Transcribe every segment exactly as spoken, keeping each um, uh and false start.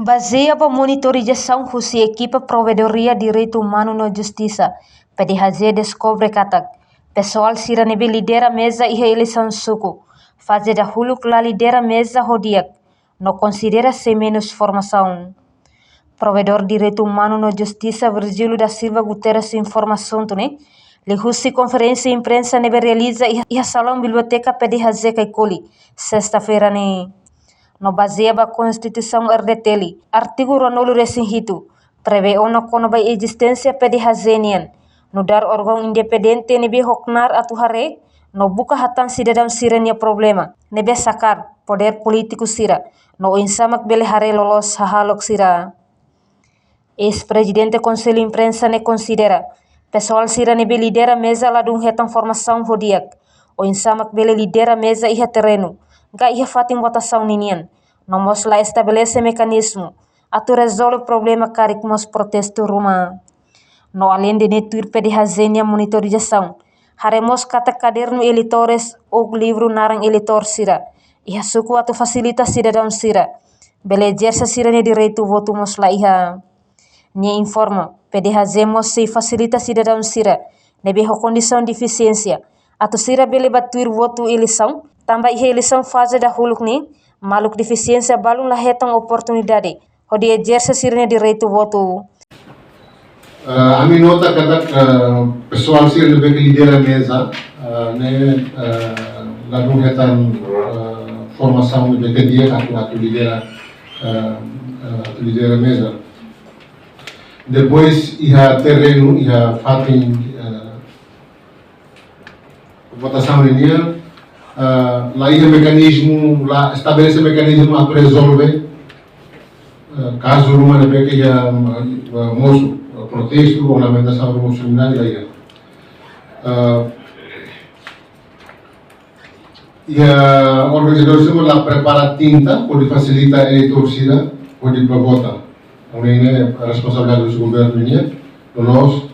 Bazeia ba monitorizasaun husi ekipa Provedoria Direitu Umanu no Justisa, P D H J, deskobre katak pesoál sira ne'ebé lidera meza iha eleisaun suku faze dahuluk la lidera meza ho di'ak, no konsidera sei menus formasaun. Provedór Direitu Umanu no Justisa, Virgílio da Silva Guterres, informa asuntu ne'e liuhusi konferénsia imprensa ne'ebé realiza iha, iha salaun biblioteka P D H J Caicoli, sesta-feira ne'e. No bazeia ba Konstituisaun R D T L, artigu ruanulu-resin-hitu, prevee ona kona-ba ezisténsia P D H J nian, nu'udar órgaun independente ne'ebé ho knaar atu haree no buka hatán sidadaun sira-nia problema ne'ebé sakar podér polítiku sira, no oinsá mak bele haree loloos hahalok sira. Eis-Prezidente Konsellu Imprensa ne'e konsidera pesoál sira ne'ebé lidera meza ladún hetan formasaun ho di'ak oinsá mak bele lidera meza iha terrenu, ka iha fatin votasaun ninian, no mós la estabelese mekanizmu atu rezolve problema karik mós protestu ruma. No aleinde ne'e, tuir P D H J nia monitorizasaun, haree mós katak kadernu eleitores ou livru naran eleitór sira iha suku atu fasilita sidadaun sira bele ezerse sira-nia direitu votu mós la iha. Nia informa, P D H J mós sei fasilita sidadaun sira ne'ebé ho kondisaun defisiénsia atu sira bele ba tuir votu eleisaun, tanba iha eleisaun faze dahuluk ne'e, maluk defisiénsia balun la hetan oportunidade hodi ezerse sira-nia direitu votu. Eh, ami nota katak, eh, pesoál sira ne'ebé ke lidera meza, eh, ne'e, eh, ladún hetan, eh, formasaun ne'ebé ke di'ak atu, atu lidera, eh, eh, atu lidera meza. Depois, iha terrenu, iha fatin, eh, votasaun ninian, eh, la iha mekanizmu, la estabelese mekanizmu atu rezolve, eh, kazu ruma ne'ebé ke iha, eh, mosu, eh, protestu ou lamentasaun ruma sumina la iha. Eh, iha organizadór sira la prepara tinta hodi fasilita eleitór sira hodi ba vota. Entaun ne'e responsabilidade husi governu nian, loloos,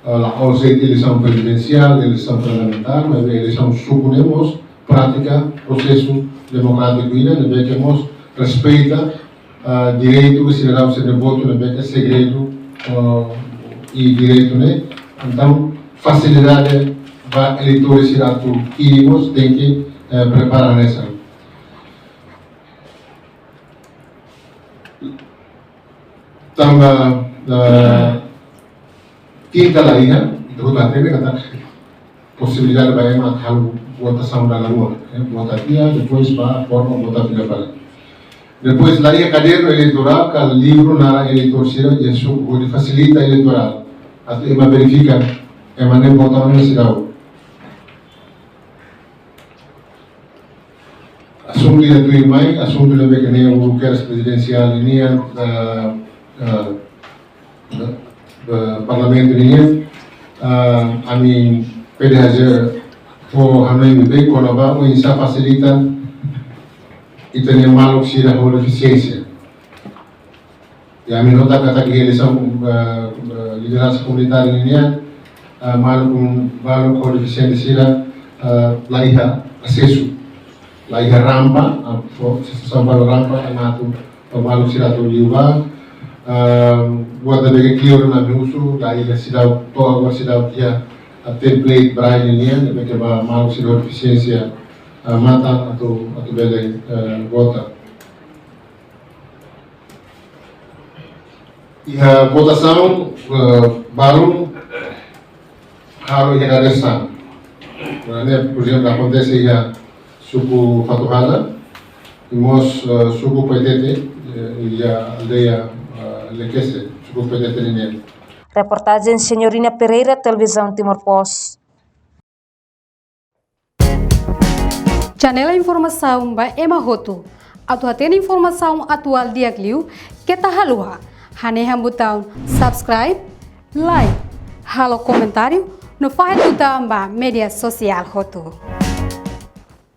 eh, la'ós de'it eleisaun prezidensiál, eleisaun parlamentár, maibé eleisaun suku ne'e mós prátika prosesu demokrátiku ida, ne'ebé ke mós respeita, ah, direitu ba sidadaun sira-nia votu ne'ebé ke segredu, ah, i direitu ne'e. Entaun, fasilidade ba eleitór sira atu hili mós tenke, eh, prepara hanesan. Tanba, eh, tinta la iha, ita hotu hatene katak posibilidade ba ema atu halo votasaun dala rua, eh, vota tiha, depois ba forma vota fila fali. Depois la iha kadernu eleitorál ka livru naran eleitór sira iha suku hodi fasilita eleitorál atu ema verifika ema ne'e vota ona seidauk. Asuntu ida tuirmai, asuntu ne'ebé ke ne'e uluk kedas prezidensiál ninian, eh, eh, eh, eh, parlamentu ninian, eh, ami P D H J fó hanoin beibeik kona-ba oinsá fasilita ita-nia maluk sira ho defisiénsia. I ami nota katak iha eleisaun, eh, eh, lideransa komunitária ninian, eh, maluk, maluk ho defisiénsia sira, eh, la iha asesu, la iha rampa, ah, fó, se São Paulo rampa, ema atu, ba maluk sira atu liu ba, eh, buat ne'ebé ke kleur na ami husu, la iha seidauk, to'o agora seidauk iha, ah, template braille nian, ne'ebé ke ba maluk sira ho defisiénsia, ah, matan atu, atu bele, eh, vota. Iha votasaun, eh, balun halo iha dadeer-saan. Ne'e, por ezemplu, akontese iha suku Fatuhada, i mós, eh, suku Paitete, eh, iha aldeia, eh, Lekese, suku Paitete ninian. Reportajen Senhorina Pereira, Televizaun Timor Post. Janela informasaun ba ema hotu. Atu hatene informasaun atuál di'ak liu, keta haluha hanehan butaun subscribe, like, halo komentáriu, no fahe tutan ba média sosiál hotu.